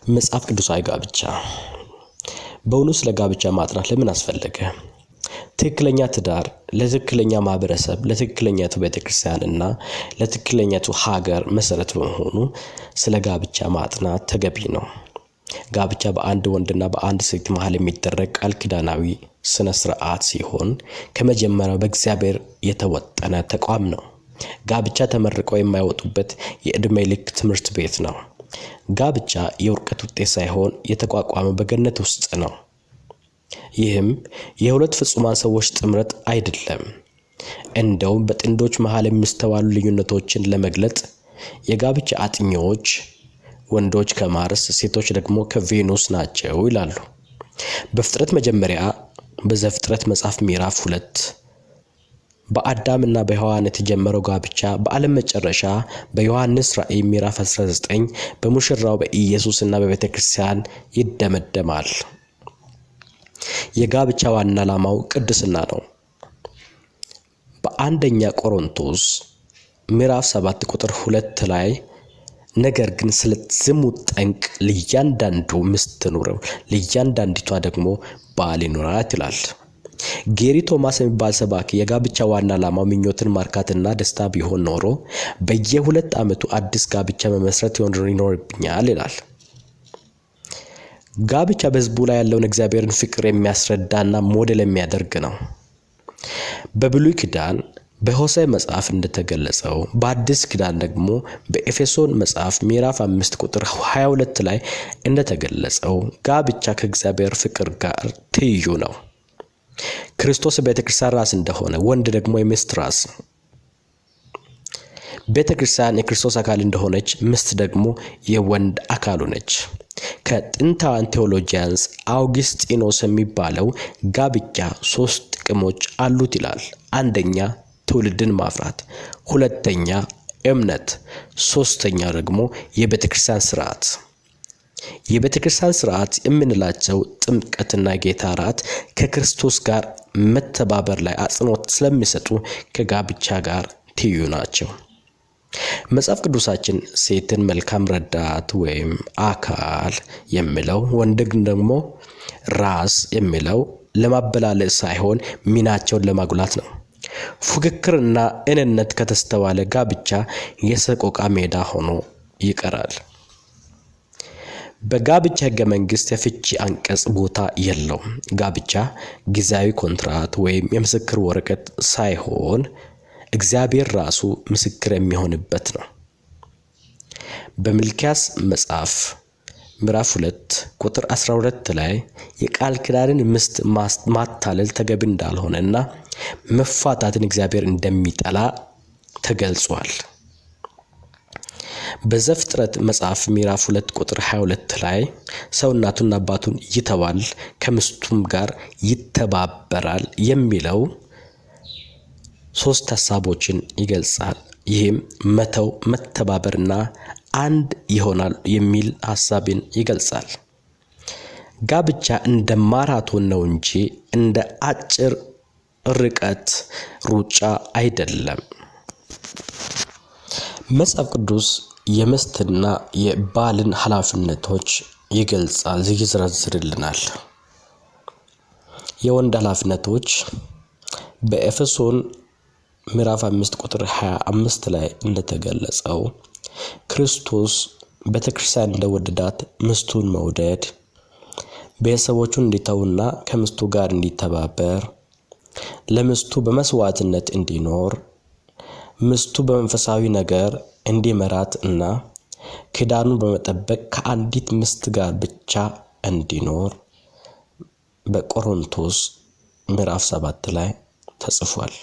መጽሐፍ ቅዱሳዊ ጋብቻ። በእውኑ ስለ ጋብቻ ማጥናት ለምን አስፈለገ? ትክክለኛ ትዳር ለትክክለኛ ማህበረሰብ፣ ለትክክለኛቱ ቤተክርስቲያን እና ለትክክለኛቱ ሀገር መሰረት በመሆኑ ስለ ጋብቻ ማጥናት ተገቢ ነው። ጋብቻ በአንድ ወንድና በአንድ ሴት መሃል የሚደረግ ቃል ኪዳናዊ ስነ ስርዓት ሲሆን ከመጀመሪያው በእግዚአብሔር የተወጠነ ተቋም ነው። ጋብቻ ተመርቀው የማይወጡበት የዕድሜ ልክ ትምህርት ቤት ነው። ጋብቻ የውድቀት ውጤት ሳይሆን የተቋቋመው በገነት ውስጥ ነው። ይህም የሁለት ፍጹማን ሰዎች ጥምረት አይደለም። እንደውም በጥንዶች መሃል የሚስተዋሉ ልዩነቶችን ለመግለጥ የጋብቻ አጥኚዎች ወንዶች ከማርስ፣ ሴቶች ደግሞ ከቬኑስ ናቸው ይላሉ። በፍጥረት መጀመሪያ በዘፍጥረት መጽሐፍ ምዕራፍ 2 በአዳም እና በሔዋን የተጀመረው ጋብቻ በዓለም መጨረሻ በዮሐንስ ራእይ ምዕራፍ 19 በሙሽራው በኢየሱስ እና በቤተ ክርስቲያን ይደመደማል። የጋብቻ ዋና ዓላማው ቅድስና ነው። በአንደኛ ቆሮንቶስ ምዕራፍ 7 ቁጥር 2 ላይ ነገር ግን ስለ ዝሙት ጠንቅ ለእያንዳንዱ ሚስት ትኑረው፣ ለእያንዳንዲቷ ደግሞ ባል ይኑራት ይላል። ጌሪ ቶማስ የሚባል ሰባኪ የጋብቻ ዋና ዓላማው ምኞትን ማርካትና ደስታ ቢሆን ኖሮ በየ2 ዓመቱ አዲስ ጋብቻ መመስረት ይኖርብኛል ይላል። ጋብቻ በሕዝቡ ላይ ያለውን እግዚአብሔርን ፍቅር የሚያስረዳና ሞዴል የሚያደርግ ነው። በብሉይ ኪዳን በሆሴዕ መጽሐፍ እንደተገለጸው በአዲስ ኪዳን ደግሞ በኤፌሶን መጽሐፍ ምዕራፍ 5 ቁጥር 22 ላይ እንደተገለጸው ጋብቻ ከእግዚአብሔር ፍቅር ጋር ትይዩ ነው። ክርስቶስ የቤተክርስቲያን ራስ እንደሆነ ወንድ ደግሞ የሚስት ራስ ነው። ቤተክርስቲያን የክርስቶስ አካል እንደሆነች ሚስት ደግሞ የወንድ አካሉ ነች። ከጥንታውያን theologians አውግስጢኖስ የሚባለው ጋብቻ 3 ጥቅሞች አሉት ይላል። አንደኛ ትውልድን ማፍራት፣ ሁለተኛ እምነት፣ ሶስተኛ ደግሞ የቤተክርስቲያን ስርዓት። የቤተክርስቲያን ስርዓት የምንላቸው ጥምቀትና ጌታ እራት ከክርስቶስ ጋር መተባበር ላይ አጽንኦት ስለሚሰጡ ከጋብቻ ጋር ትይዩ ናቸው። መጽሐፍ ቅዱሳችን ሴትን መልካም ረዳት ወይም አካል የሚለው ወንድን ደግሞ ራስ የሚለው ለማበላለጥ ሳይሆን ሚናቸውን ለማጉላት ነው። ፉክክርና እኔነት ከተስተዋለ ጋብቻ የሰቆቃ ሜዳ ሆኖ ይቀራል። በጋብቻ ሕገ መንግስት የፍቺ አንቀጽ ቦታ የለውም። ጋብቻ ጊዜያዊ ኮንትራት ወይም የምስክር ወረቀት ሳይሆን እግዚአብሔር ራሱ ምስክር የሚሆንበት ነው። በሚልክያስ መጽሐፍ ምዕራፍ 2 ቁጥር 12 ላይ የቃል ኪዳንን ሚስት ማታለል ተገቢ እንዳልሆነና መፋታትን እግዚአብሔር እንደሚጠላ ተገልጿል። በዘፍጥረት መጽሐፍ ምዕራፍ 2 ቁጥር 22 ላይ ሰው እናቱን አባቱን ይተዋል ከሚስቱም ጋር ይተባበራል የሚለው 3 ሐሳቦችን ይገልጻል። ይህም መተው፣ መተባበርና አንድ ይሆናል የሚል ሐሳብን ይገልጻል። ጋብቻ እንደ ማራቶን ነው እንጂ እንደ አጭር ርቀት ሩጫ አይደለም። መጽሐፍ ቅዱስ የሚስትና የባልን ኃላፊነቶች ይገልጻል፣ ይዘረዝርልናል። የወንድ ኃላፊነቶች በኤፌሶን ምዕራፍ 5 ቁጥር 25 ላይ እንደተገለጸው ክርስቶስ ቤተክርስቲያን እንደወደዳት ሚስቱን መውደድ፣ ቤተሰቦቹን እንዲተውና ከሚስቱ ጋር እንዲተባበር፣ ለሚስቱ በመስዋዕትነት እንዲኖር፣ ሚስቱ በመንፈሳዊ ነገር እንዲመራት እና ኪዳኑን በመጠበቅ ከአንዲት ሚስት ጋር ብቻ እንዲኖር በቆሮንቶስ ምዕራፍ 7 ላይ ተጽፏል።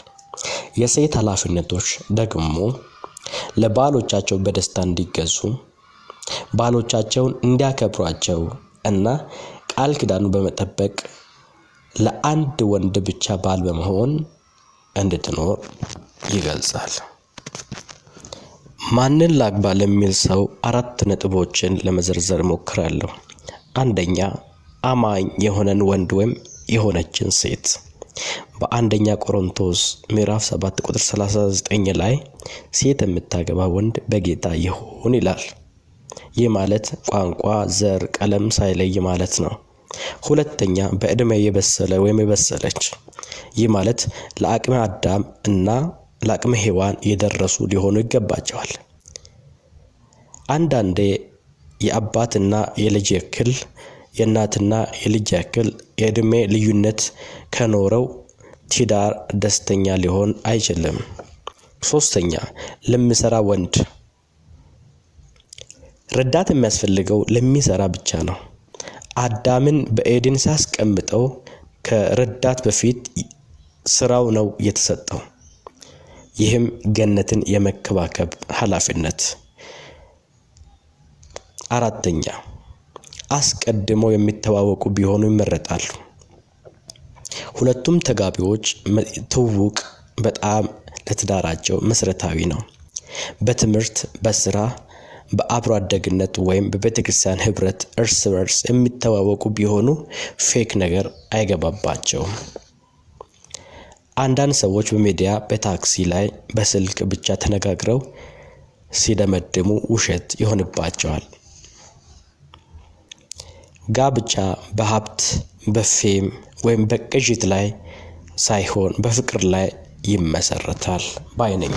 የሴት ኃላፊነቶች ደግሞ ለባሎቻቸው በደስታ እንዲገዙ፣ ባሎቻቸውን እንዲያከብሯቸው እና ቃል ኪዳኑን በመጠበቅ ለአንድ ወንድ ብቻ ባል በመሆን እንድትኖር ይገልጻል። ማንን ላግባ ለሚል ሰው 4 ነጥቦችን ለመዘርዘር እሞክራለሁ። አንደኛ፣ አማኝ የሆነን ወንድ ወይም የሆነችን ሴት። በአንደኛ ቆሮንቶስ ምዕራፍ 7 ቁጥር 39 ላይ ሴት የምታገባ ወንድ በጌታ ይሁን ይላል። ይህ ማለት ቋንቋ፣ ዘር፣ ቀለም ሳይለይ ማለት ነው። ሁለተኛ፣ በዕድሜ የበሰለ ወይም የበሰለች። ይህ ማለት ለአቅመ አዳም እና ለአቅመ ሔዋን የደረሱ ሊሆኑ ይገባቸዋል። አንዳንዴ የአባትና የልጅ ያክል፣ የእናትና የልጅ ያክል የዕድሜ ልዩነት ከኖረው ትዳር ደስተኛ ሊሆን አይችልም። ሶስተኛ፣ ለሚሰራ ወንድ። ረዳት የሚያስፈልገው ለሚሰራ ብቻ ነው። አዳምን በኤድን ሲያስቀምጠው ከረዳት በፊት ስራው ነው የተሰጠው። ይህም ገነትን የመከባከብ ኃላፊነት። አራተኛ፣ አስቀድመው የሚተዋወቁ ቢሆኑ ይመረጣሉ። ሁለቱም ተጋቢዎች ትውውቅ በጣም ለትዳራቸው መሰረታዊ ነው። በትምህርት፣ በስራ፣ በአብሮ አደግነት ወይም በቤተክርስቲያን ህብረት እርስ በርስ የሚተዋወቁ ቢሆኑ fake ነገር አይገባባቸውም። አንዳንድ ሰዎች በሚዲያ፣ በታክሲ ላይ፣ በስልክ ብቻ ተነጋግረው ሲደመድሙ ውሸት ይሆንባቸዋል። ጋብቻ በሀብት፣ በ fame ወይም በቅዥት ላይ ሳይሆን በፍቅር ላይ ይመሰረታል ባይ ነኝ።